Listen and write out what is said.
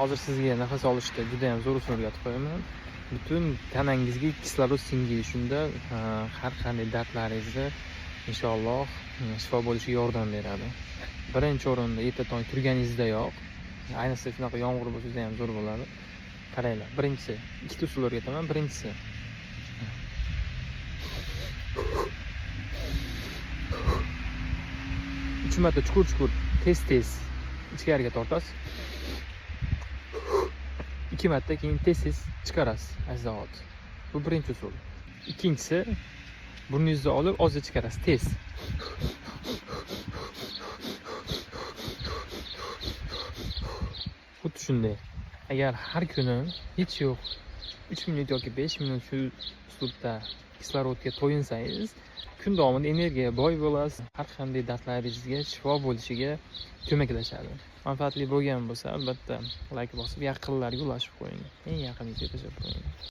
Hozir sizga nafas olishda juda ham zo'r usul o'rgatib qo'yaman. Butun tanangizga kislorod singiydi. Shunda har qanday dardlaringizni inshaalloh shifo bo'lishiga yordam beradi. Birinchi o'rinda erta tong turganingizdayoq, ayniqsa shunaqa yomg'ir bo'lsa juda ham zo'r bo'ladi. Qaranglar, birinchisi, ikkita usul o'rgataman. Birinchisi uch marta chuqur-chuqur, tez-tez ichkariga tortasiz. 2 marta keyin tez-tez chiqarasiz aziz. Bu birinchi usul. Ikkinchisi, burningizni olib ozga chiqarasiz, tez. Xuddi shunday. Agar har kuni hech yo'q 3 minut yoki 5 minut shu uslubda kislorodga to'yinsangiz, kun davomida energiya boy bo'lasiz, har qanday dardlaringizga shifo bo'lishiga ko'maklashadi. Manfaatli bo'lgan bo'lsa, albatta like bosib, yaqinlarga ulashib qo'ying. Eng yaqiningizga tashlab qo'ying.